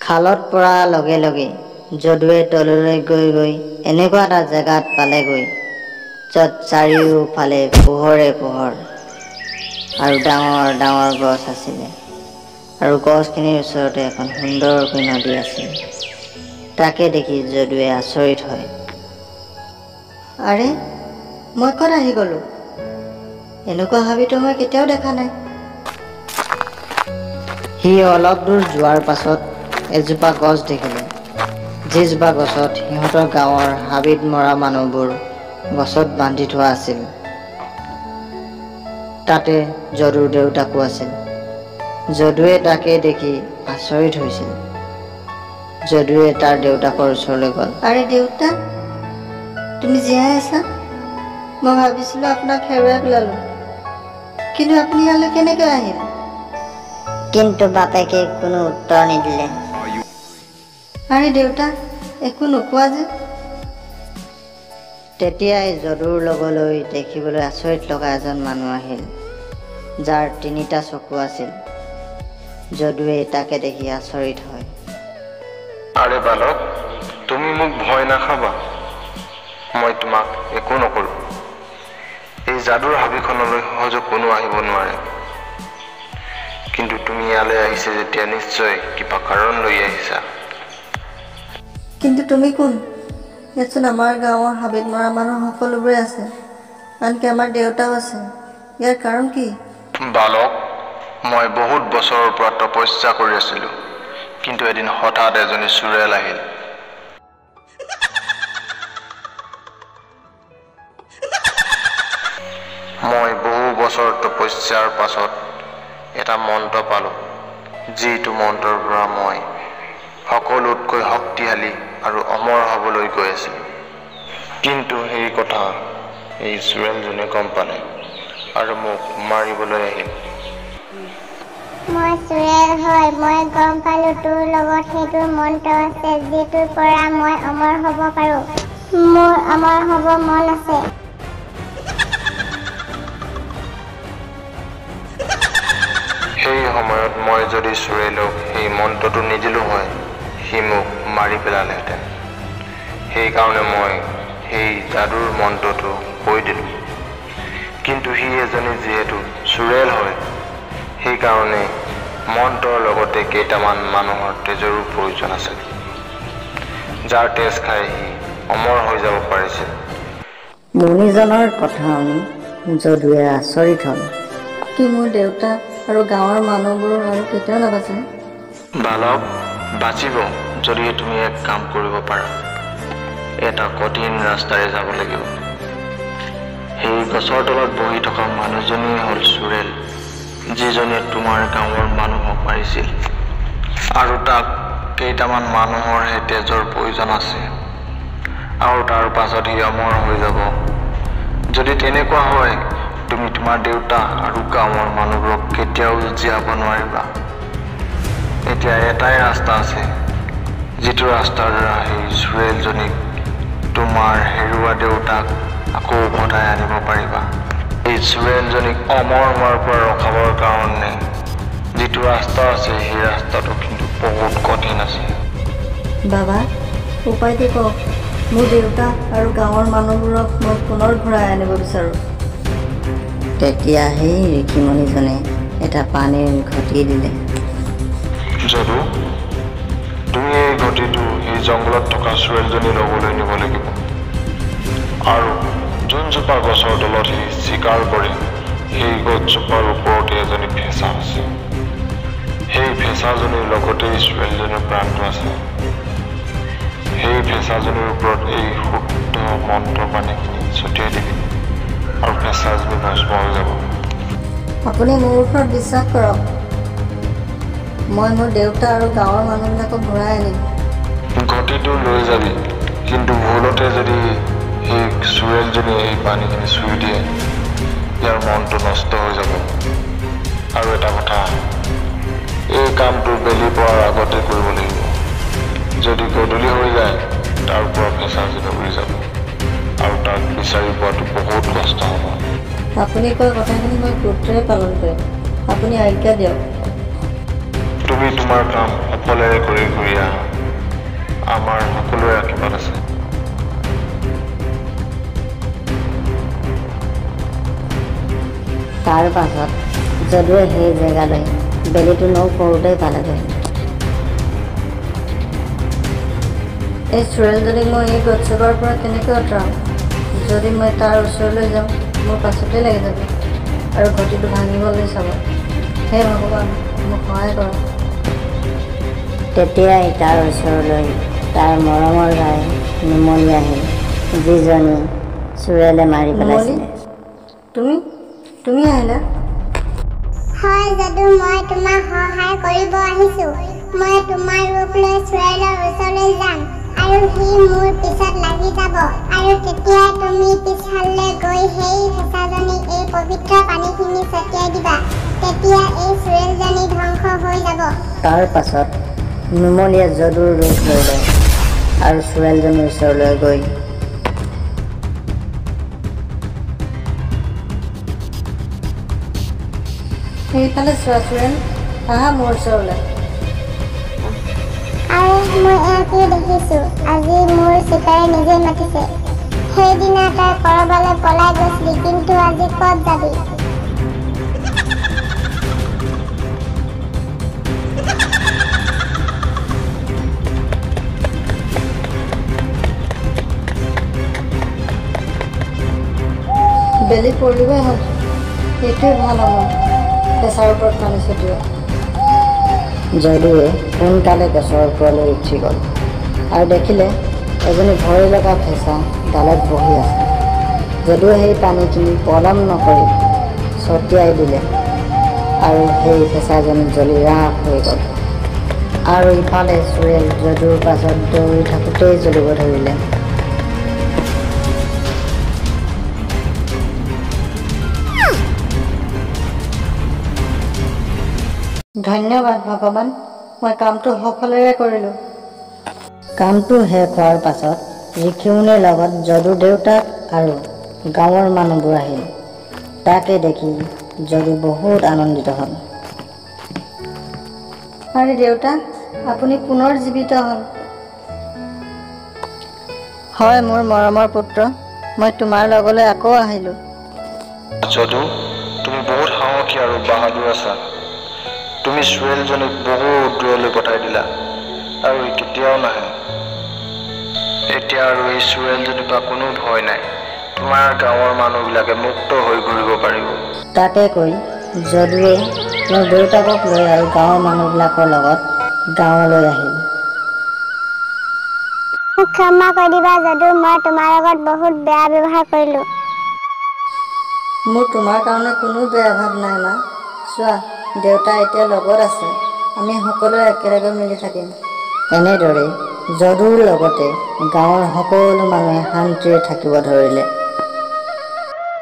খালত পৰাৰ লগে লগে যদুৱে তললৈ গৈ গৈ এনেকুৱা এটা জেগাত পালেগৈ য'ত চাৰিওফালে পোহৰে পোহৰ আৰু ডাঙৰ ডাঙৰ গছ আছিলে আৰু গছখিনিৰ ওচৰতে এখন সুন্দৰকৈ নদী আছিল। তাকে দেখি যদুৱে আচৰিত হয়। আৰে, মই ক'ত আহি গ'লো? এনেকুৱা হাবিতো মই কেতিয়াও দেখা নাই। সি অলপ দূৰ যোৱাৰ পাছত এজোপা গছ দেখিলে, যিজোপা গছত সিহঁতৰ গাঁৱৰ হাবিত মৰা মানুহবোৰ গছত বান্ধি থোৱা আছিল। তাতে যদুৰ দেউতাকো আছিল। যদুৱে তাকে দেখি আচৰিত হৈছিল। যদুৱে তাৰ দেউতাকৰ ওচৰলৈ গ'ল। আৰে দেউতা, তুমি জীয়াই আছা? মই ভাবিছিলোঁ আপোনাক হেৰুৱাই পেলালোঁ, কিন্তু আপুনি ইয়ালৈ কেনেকৈ আহিল? কিন্তু বাপেকে কোনো উত্তৰ নিদিলে। আৰে দেউতা, একো নোকোৱা যে? তেতিয়াই যদুৰ লগলৈ দেখিবলৈ আচৰিত লগা এজন মানুহ আহিল, যাৰ তিনিটা চকু আছিল। যদুৱে তাকে দেখি আচৰিত হয়। আৰে বালক, তুমি মোক ভয় নাখাবা, মই তোমাক একো নকৰোঁ। এই যাদুৰ হাবিখনলৈ সহজে কোনো আহিব নোৱাৰে, কিন্তু তুমি ইয়ালৈ আহিছা যেতিয়া নিশ্চয় কিবা কাৰণ লৈ আহিছা। কিন্তু তুমি কোন? ইয়াতচোন আমাৰ গাঁৱৰ হাবিত মৰা মানুহ সকলোবোৰে আছে, আনকি আমাৰ দেউতাও আছে। ইয়াৰ কাৰণ কি? বালক, মই বহুত বছৰৰ পৰা তপস্যা কৰি আছিলোঁ, কিন্তু এদিন হঠাৎ এজনী চোৰেল আহিল। মই বহু বছৰ তপস্যাৰ পাছত এটা মন্ত্ৰ পালোঁ, যিটো মন্ত্ৰৰ পৰা মই সকলোতকৈ শক্তিশালী আৰু অমৰ হ'বলৈ গৈ আছিলোঁ। কিন্তু সেই কথা এই চোৰেলজনে গম পালে আৰু মোক মাৰিবলৈ আহিল। মই চোৰেল হয়, মই গম পালোঁ তোৰ লগত সেইটো মন্ত্ৰ আছে যিটোৰ পৰা মই অমৰ হ'ব পাৰোঁ। মোৰ অমৰ হ'ব মন আছে। সেই সময়ত মই যদি চোৰেলক সেই মন্ত্ৰটো নিদিলোঁ হয়, সি মোক মাৰি পেলালেহেঁতেন। সেইকাৰণে মই সেই যাদুৰ মন্ত্ৰটো কৈ দিলোঁ। কিন্তু সি এজনী যিহেতু চোৰেল হয়, সেইকাৰণে মন্ত্ৰৰ লগতে কেইটামান মানুহৰ তেজৰো প্ৰয়োজন আছিল, যাৰ তেজ খাই সি অমৰ হৈ যাব পাৰিছিল। মুনিজনৰ কথা শুনি যদুৱে আচৰিত হ'ল। কি মোৰ দেউতা আৰু গাঁৱৰ মানুহবোৰ আৰু কেতিয়াও নাবাচে? বালক, বাচিব যদিহে তুমি এক কাম কৰিব পাৰা। এটা কঠিন ৰাস্তাৰে যাব লাগিব। সেই গছৰ তলত বহি থকা মানুহজনীয়ে হ'ল চোৰেল, যিজনে তোমাৰ গাঁৱৰ মানুহক মাৰিছিল, আৰু তাক কেইটামান মানুহৰহে তেজৰ প্ৰয়োজন আছে, আৰু তাৰ পাছত সি অমৰ হৈ যাব। যদি তেনেকুৱা হয়, তুমি তোমাৰ দেউতা আৰু গাঁৱৰ মানুহবোৰক কেতিয়াও জীয়াব নোৱাৰিবা। এতিয়া এটাই ৰাস্তা আছে, যিটো ৰাস্তাৰ দ্বাৰা সেই চোৰেলজনীক তোমাৰ হেৰুৱা দেউতাক আকৌ উভতাই আনিব পাৰিবা। এই চোৰেলজনীক অমৰ হোৱাৰ পৰা ৰখাবৰ কাৰণে যিটো ৰাস্তা আছে, সেই ৰাস্তাটো কিন্তু বহুত কঠিন আছে। বাবা, উপায়টো কওক। মোৰ দেউতা আৰু গাঁৱৰ মানুহবোৰক মই পুনৰ ঘূৰাই আনিব বিচাৰোঁ। তেতিয়া সেই ঋষিমুনিজনে এটা পানীৰ ঘটি দিলে। যদু, তুমি এই ঘটিটো সেই জংঘলত থকা চোৰেলজনীৰ লগলৈ নিব লাগিব, আৰু যোনজোপা গছৰ তলত সি চিকাৰ কৰে, সেই গছজোপাৰ ওপৰতে এজনী ফেঁচা আছে। সেই ফেঁচাজনীৰ লগতেই চোৰেলজনীৰ প্ৰাণটো আছে। সেই ফেঁচাজনীৰ ওপৰত এই শুদ্ধ মন্ত্ৰ পানীখিনি ছটিয়াই দিবি আৰু ফেঁচাজনী ভস্ম হৈ যাব। আপুনি মোৰ ওপৰত বিশ্বাস কৰক, মই মোৰ দেউতা আৰু গাঁৱৰ মানুহবিলাকক ঘূৰাই আনিম। ঘটিটো লৈ যাবি, কিন্তু ভুলতে যদি সেই চোৰেলজনীয়ে এই পানীখিনি চুই দিয়ে, ইয়াৰ মনটো নষ্ট হৈ যাব। আৰু এটা কথা, এই কামটো বেলি পৰাৰ আগতে কৰিব লাগিব। যদি গধূলি হৈ যায়, তাৰ পৰা ফেঁচাজনী উৰি যাব আৰু তাক বিচাৰি পোৱাটো বহুত কষ্ট হ'ব। আপুনি কোৱা কথাখিনি মই গুৰুত্বৰে পালন কৰিম। আপুনি আজ্ঞা দিয়ক। তুমি তোমাৰ কাম সফলেৰে কৰি ঘূৰি আহা, আমাৰ সকলোৰে আশীৰ্বাদ আছে। তাৰ পাছত যদুৱে সেই জেগালৈ বেলিটো নৌপৰোঁতেই পালেগৈ। এই চোৰেলজনীক মই এই গছজোপাৰ পৰা কেনেকৈ আঁতৰাম? যদি মই তাৰ ওচৰলৈ যাওঁ, মোৰ পাছতেই লাগি যাব আৰু ঘটিটো ভাঙিবলৈ চাব। হে ভগৱান, মোক সহায় কৰা। তেতিয়াই তাৰ ওচৰলৈ তাৰ মৰমৰ গাই নুমলী আহিল, যিজনী চোৰেলে মাৰি নুমলী, পেলাইছিলে। তুমি তুমি আহিলা? হয় যদু, মই তোমাক সহায় কৰিব আহিছো। মই তোমাৰ ৰূপ লৈ চোৰেলৰ ওচৰলৈ যাম আৰু সি মোৰ পিছত লাগি যাব, আৰু তেতিয়াই তুমি পিছফালে গৈ সেই ফেঁচাজনীক এই পবিত্ৰ পানীখিনি ছটিয়াই দিবা। তেতিয়া এই চোৰেলজনী ধ্বংস হৈ যাব। তাৰ পাছত নুমলীয়ে যদুৰ ৰূপ ল'লে আৰু চোৰেলজনীৰ ওচৰলৈ গৈ সেইফালে চোৱা চোৰেল, আহা মোৰ ওচৰলৈ। আৰে মই এয়া কি দেখিছো? আজি মোৰ চিকাৰে নিজেই মাতিছে। সেইদিনা তই কৰবালৈ পলাই গৈছিলি, কিন্তু আজি ক'ত যাবি? বেলি পৰিবই হ'ল, এইটোৱে ভাল সময় ফেঁচাৰ ওপৰত পানী ছটিওৱা। যদুৱে সোনকালে গছৰ ওপৰলৈ উঠি গ'ল আৰু দেখিলে এজনী ভয় লগা ফেঁচা ডালত বহি আছে। যদুৱে সেই পানীখিনি পলম নকৰি ছটিয়াই দিলে আৰু সেই ফেঁচাজনী জ্বলি ৰাস হৈ গ'ল। আৰু ইফালে চোৰেল যদুৰ পাছত দৌৰি থাকোঁতেই জ্বলিব ধৰিলে। ধন্যবাদ ভগৱান, মই কামটো সফলেৰে কৰিলোঁ। কামটো শেষ হোৱাৰ পাছত ঋষিমুনিৰ লগত যদুৰ দেউতাক আৰু গাঁৱৰ মানুহবোৰ আহিল। তাকে দেখি যদু বহুত আনন্দিত হ'ল। আৰে দেউতা, আপুনি পুনৰ জীৱিত হ'ল। হয় মোৰ মৰমৰ পুত্ৰ, মই তোমাৰ লগলৈ আকৌ আহিলোঁ। যদু, তুমি বহুত সাহসী আৰু বাহাদুৰ আছা। তুমি চোৰেলজনীক বহুত দূৰলৈ পঠাই দিলা আৰু ই কেতিয়াও নাহে। এতিয়া আৰু এই চোৰেলজনীৰ পৰা কোনো ভয় নাই। তোমাৰ গাঁৱৰ মানুহবিলাকে মুক্ত হৈ ঘূৰিব পাৰিব। তাকে কৈ যদুৱে তেওঁৰ দেউতাকক লৈ আৰু গাঁৱৰ মানুহবিলাকৰ লগত গাঁৱলৈ আহিল। মোক ক্ষমা কৰি দিবা যদু, মই তোমাৰ লগত বহুত বেয়া ব্যৱহাৰ কৰিলো। মোৰ তোমাৰ কাৰণে কোনো বেয়া ভাৱ নাই মা। চোৱা, দেউতা এতিয়া লগত আছে, আমি সকলোৱে একেলগে মিলি থাকিম। এনেদৰে যদুৰ লগতে গাঁৱৰ সকলো মানুহে শান্তিৰে থাকিব ধৰিলে।